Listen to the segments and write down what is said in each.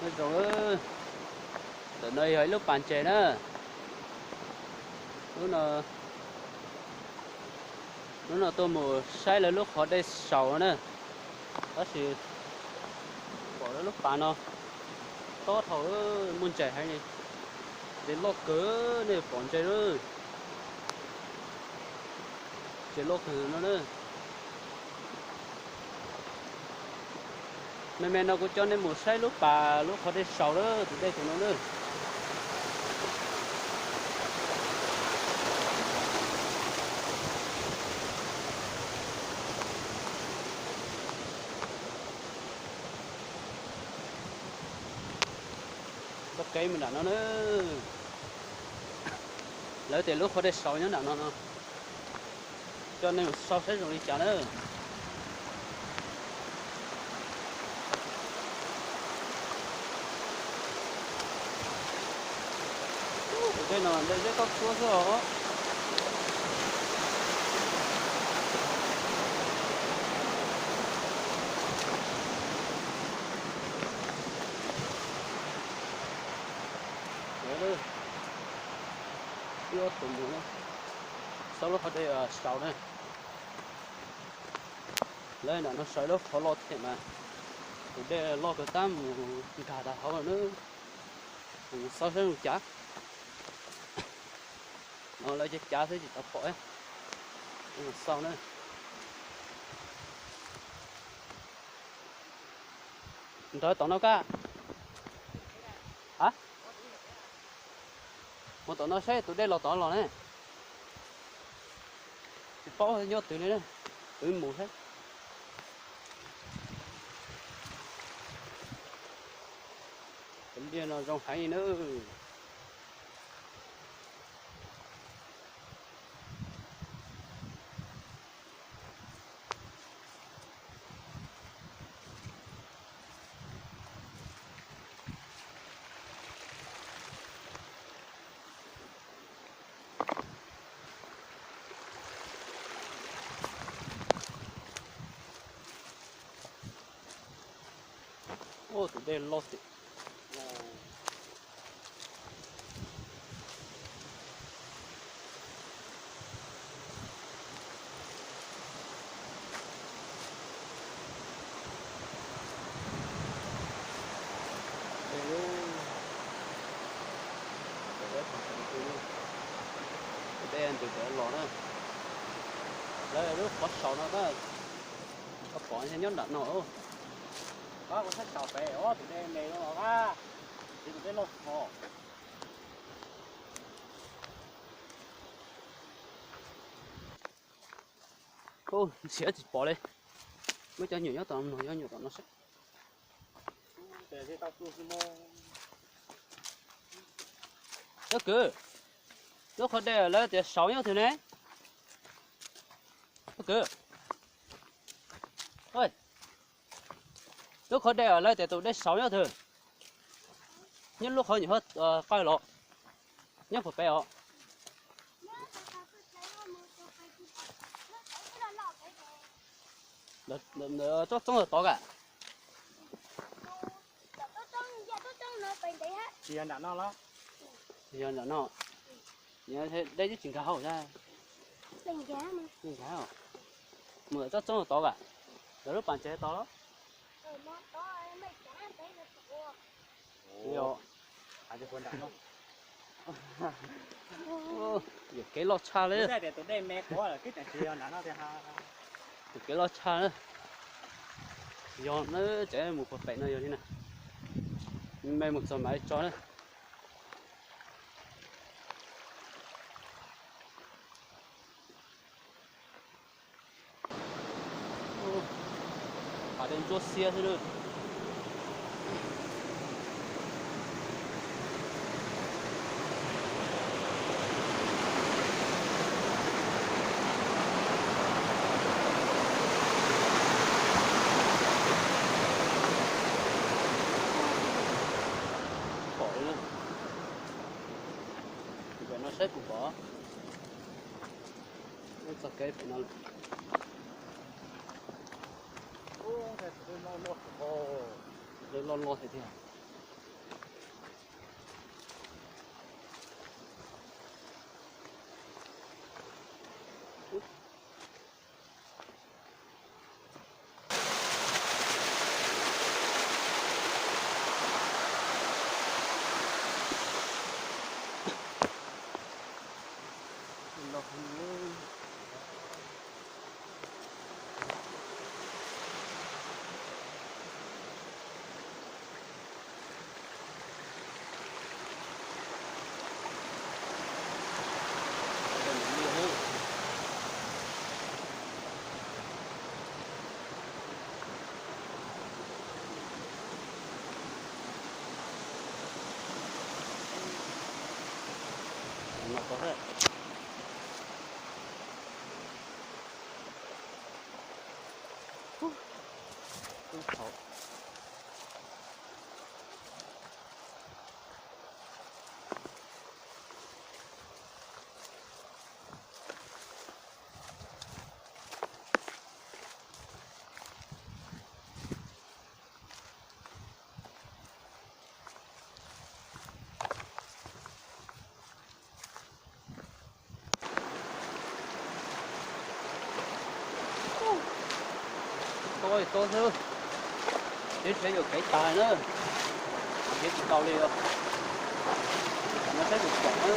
Nyob zoo, ntawm no yog ib lub pas ntses na. Hnub no, hnub no tuaj mus saib lawv lub qhov dej saus na. Tab sis pom lawv lub pas no tob dhau, muaj ntses heev li. Ntses loj kawg, nej pom ntses lawm. Ntses loj kawg no na. Me me no kuv coj nej mus saib lub pas lub qhov dej saus lawm, tus dej tus no na. Txoj kev mus nram no na. Lawv tias lub qhov dej saus nyob nram no no. Coj nej mus saib saib zoo li cas na. Tus dej no dej zeb toj tsuab xwb os. Ib ob tug mus saib lub qhov dej saus na. Lawv nram no saib lub qhov loj thiab mas tus dej loj kawg tab mus nkag tag hauv na. Mus saib saib zoo cas. No lawv cav cav xwb tsis tau pom. Mus saib na. Nrog tom no kaj. Ha? Mus tom no saib tus dej los tom los ne. Tsis paub nyob twg li, twv mus thiab. Cov liaj no zoo heev li na. Ua tus dej loj tiag. Tus dej ntws ntawd los na. Lawv lub qhov saus no na. Koj pom nyob nram no. Kuv saib saum pem tus dej me los a. Tus dej loj kawg. Ntxhiab tsis pom li. Muab cov nyuam nyob tom no, nyob nyuam tom no seb. Txawj kwv, lub qhov dej lawv tias saud nyob twg ne? Txawj kwv, lub qhov dej lawv tias tus dej saud nyob twg? Nyob lub qhov nyuam qhuav qawg los, nyob puag pem os. Tsob txoob tod kam. Tsis yog nram no los? Tsis yog nram no. Dej twb tsis nkag hauv thiab. Nkag os. Mus tsob txoob tod kam. Lawv lub pas ntses tod los? Yog. Yog kev loj tshaj li. Tus kev loj tshaj na. Yog na, tseem mus puag pem no yog li na. Me mus txog mam li tso na. Hav dej ntsuab xiab xwb na. Pom li na. Tus pem no saib puas pom. Txoj kev pem no. Dej loj loj tiag tiag. No tau thiab. Ub, tub thaum. Tau tau xwb, tib tsev yuav kev tas na, kev tsis tau li os. No saib tus pom na.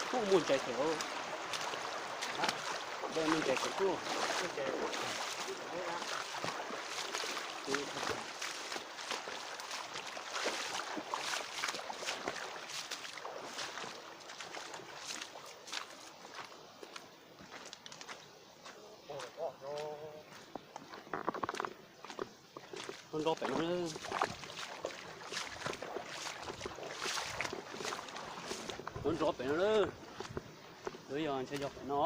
Kuj muaj ntses thiab. Dej muaj ntses thiab kuj. Nrov nrov pem no, nrov nrov pem no, yog ntshe yog pem no.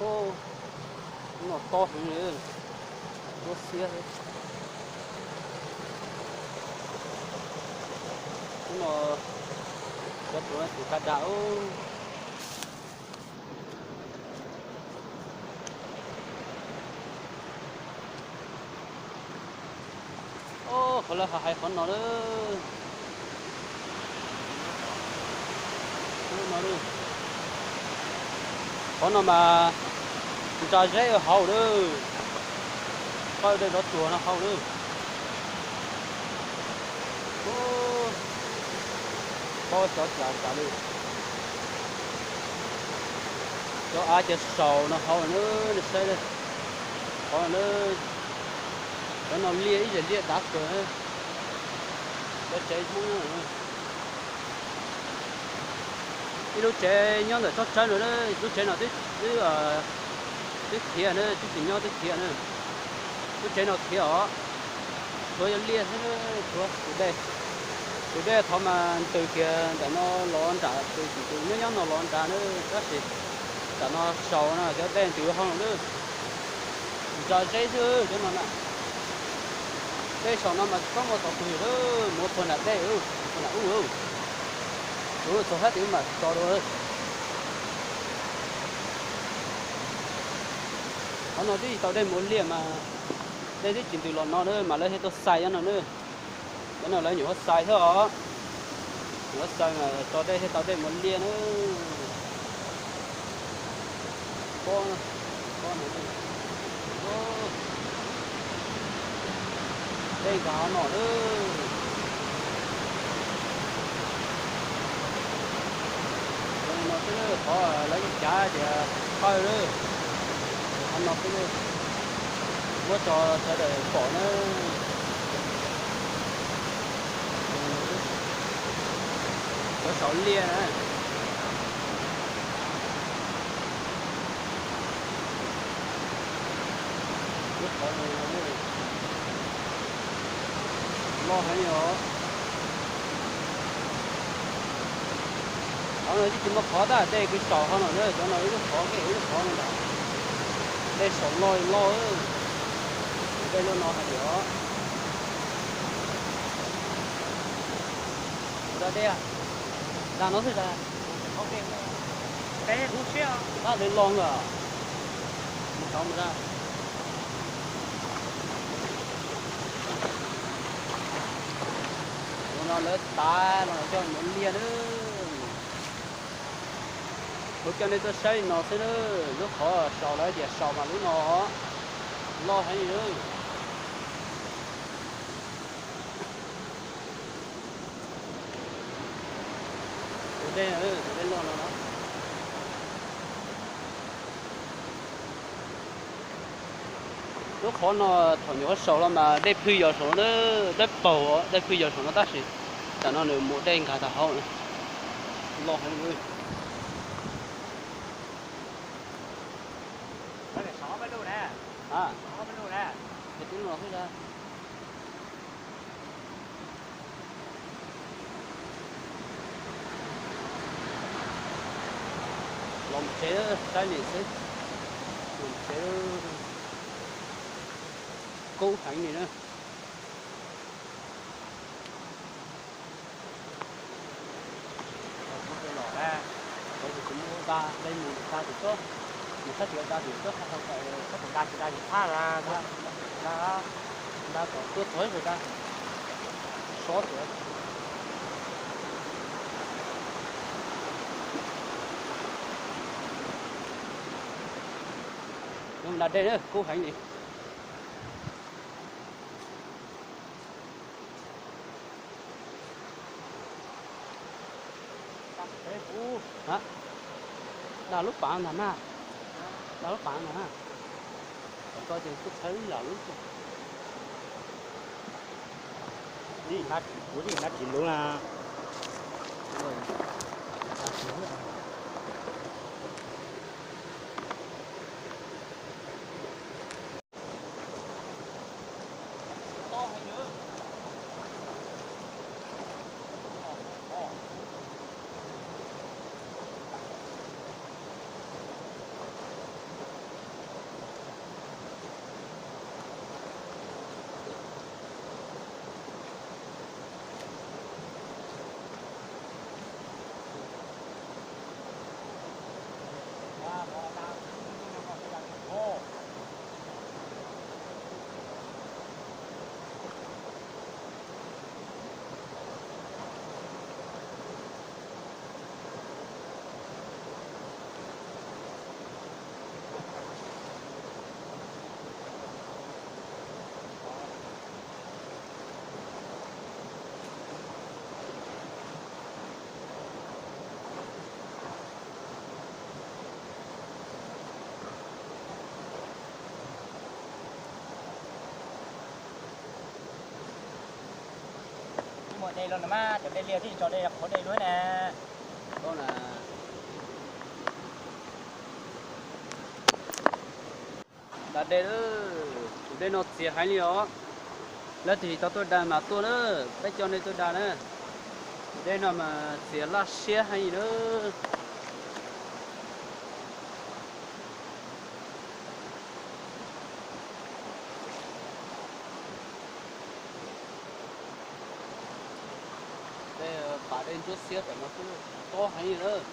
Ub, no tob heev li, ua xiab xwb. Ub, no cov tuav tus kab dam ub. Ob, qhov lawv hais hais qhov no lawm. Qhov no mas ntsa zeb hauv lawm. Qhov dej rov tuag no hauv lawm. Pob xyov cas cas li. Cov av cov saus no hauv na, nej saib, qhov no, cov no liaj ib yam liaj dav kawg. Cov tsev Hmoob nyob, ib lub tsev nyob ntawm tsob tsawb no, lub tsev no twb, twb khiav na, twb tsis nyob twb khiav na. Lub tsev no khiav os, tshuav yog liaj xwb, tshuav tus dej. Tus dej qhov mas ntws kiag ntawm no los nram, tus nyob nyob no los nrad na, tab sis nram no saus no cov dej ntws hauv no lawm. Ntsa zeb xwb cov no na. Dej saum no mas tsis txhob muaj txog twg li, mus puag nram dej, puag nram ub, txog sab tid mas tso dua. Qhov no twb tsis tau dej mus ua liaj mas, dej twb tsis ntws los no na mas lawv thiaj tuaj xais cov no na. Cov no lawv nyuam qhuav xais xwb os. Nyuam qhuav xais mas tso dej thiaj tau dej mus ua liaj na. Pob, pob no, dej nkag qhov no lawm. Cov no xwb, qhov lawv cav tias qawj lawm. Qhov no xwb, muab tso sawv daws pom na. Cov saum liaj na. Lub qhov no loj heev li os. Qhov no twb tsis muaj qhov, tab dej kwv saum qhov no na, cov no ib lub qhov kiag ib lub qhov no ntag. Dej saum loj li loj. Dej loj no hais tias, ua da dej, da no xwb da. Dab dej loj nkaus. Mus saud mus da. Ua no lawv tav los coj mus liaj na. Kuv coj nej tuaj saib li no xwb na. Lub qhov saud lawv tias saud mas lub no loj heev li na. Tus dej, tus dej loj no no. Lub qhov no thaum nyuam qhuav saud los mas dej phwj yos saum no, dawb paug dej phwj yos saum no tab sis tam no nws mus dej nkag tag hauv na. Loj heev li. Los mus tsev saib li xwb. Los mus tsev, kub heev li na. Los, mus da, mus da, mus da tsis txob, mus txhab tsis da tsis txob, txhab tsis da tsis txhab, da kom tuaj txog ib zaug da, sov xwb. Mus da dej na, kub heev li. Da lub pam ntag na, da lub pam ntag na. Kom tau ces kuj txhawb ib yam lub xwb. Kuv yeej da tsis luv na. Muaj dej los no mas cov dej liaj thiaj tso dej qhuav dej luaj na. Da dej, tus dej no txias heev li os. Leej twg tau tuaj da mas tuaj na, peb coj nej tuaj da na. Tus dej no mas txias laj siab heev li na. Tej pas dej ntsuab xiab tam no xwb, tob heev li lawm.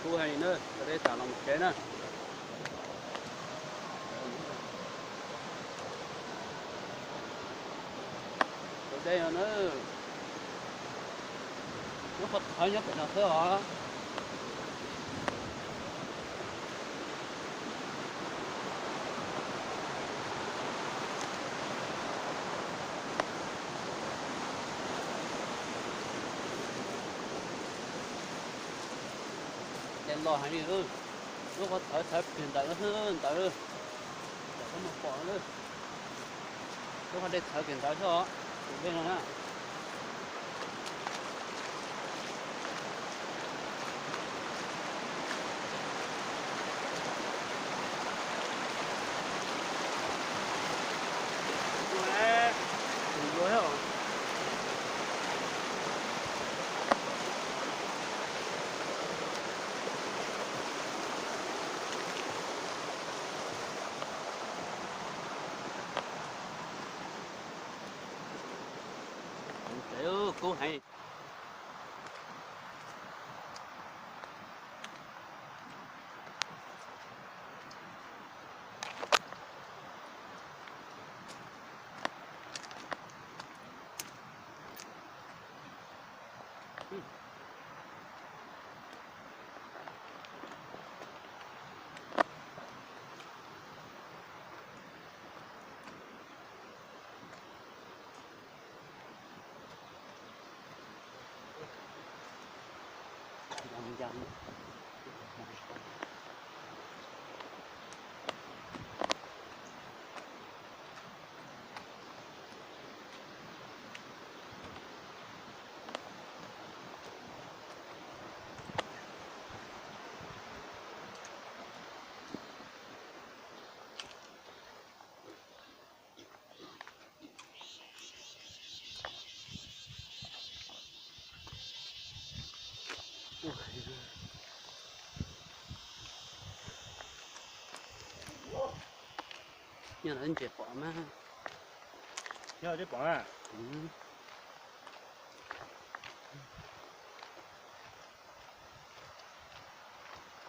Kub heev li na, cov dej tas los mus tsev na. Cov dej no na, lub qhov thawv nyob pem no xwb os. Dej loj heev li, lub qhov thawv thawv kiag ntawd xwb ntawd, tam koj mus pom na. Lub qhov dej thawv kiag ntawd xwb os, tus dej no na. Tus yuav os. Kub heev. Nyob no ntses pom mas. Nyob twb pom na.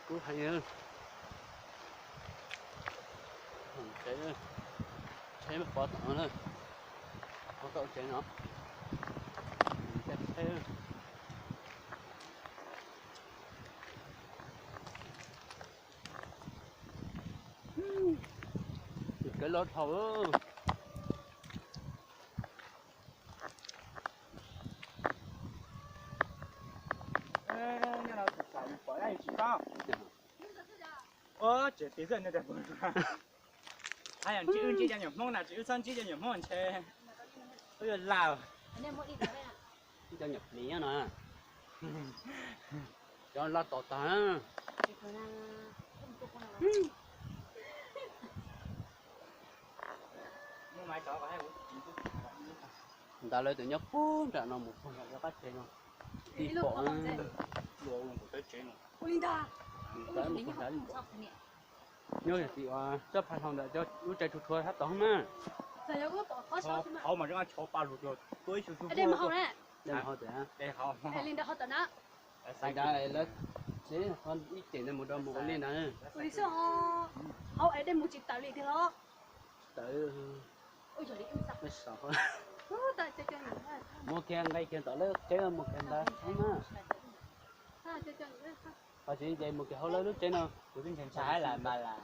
Kub heev. Tsheb, tsheb mas pov tom no na. Pov tom tsev no. Tsheb. Kev loj dhau. Nyob no tus xav pom dab tsis paub. Ua tsev tiv xwb. Hab yog ntsib wb ntsib cov nyuam Hmoob na, tsis wb txhob ntsib cov nyuam Hmoob ntshe wb yuav laus. Cov nyuam plis nyob no. Cov loj tom tag. Ntawd lawv tus nyob puag nram no mus puag nram qab tsev no. Tib pom nyob tim uas tsob phaj hlau ntawm cov lub tsev rhuav rhuav sab tod na. Hauv mas tseem tshuav pa lug tuaj ib xu xu. Dej mus hauv tias, dej mus hauv tias. Lawv tsev ib ceg ntawd mus rau mus ua li ntawd. Hauv es dej mus tsis tawm li tiag los? Tawm. Mus kiag nqe kiag tom lawv tsev mus kiag ntawd na. Qhov tsev ces mus kiag hauv lawv lub tsev no. Kuv twb ntshai ntshai las mas las.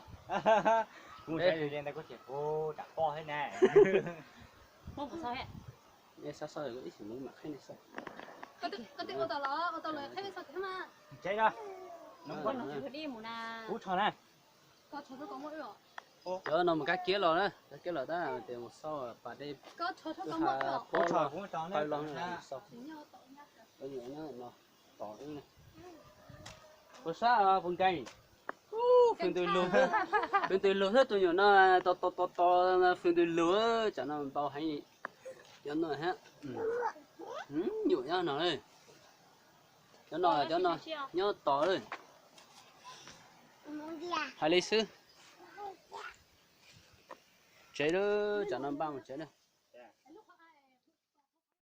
Kuv ntshai li ntawd kuv tsis pub rab poj thiab na. Xav xav ib sim mus mam qhib nej xauj. Koj twb ua tau los ua tau lawm qhib nej xauj thiab mas. Tsev no. Kuv tsho na. Cov no mus kab kiab los na, kab kiab los tab tes mus xauj pas dej. Pob, qhaw los xauj. Ua sab puas nkeeg. Fwj ntws lug, fwj ntws lug xwb tus nyuam no, tos tos tos tos fwj ntws lug, tsam no npau heev. Cov no hab, nyuam nyob no. Cov no, cov no nyob tos. Hais li xwb. Tsev lawm, tsam no npaj mus tsev na.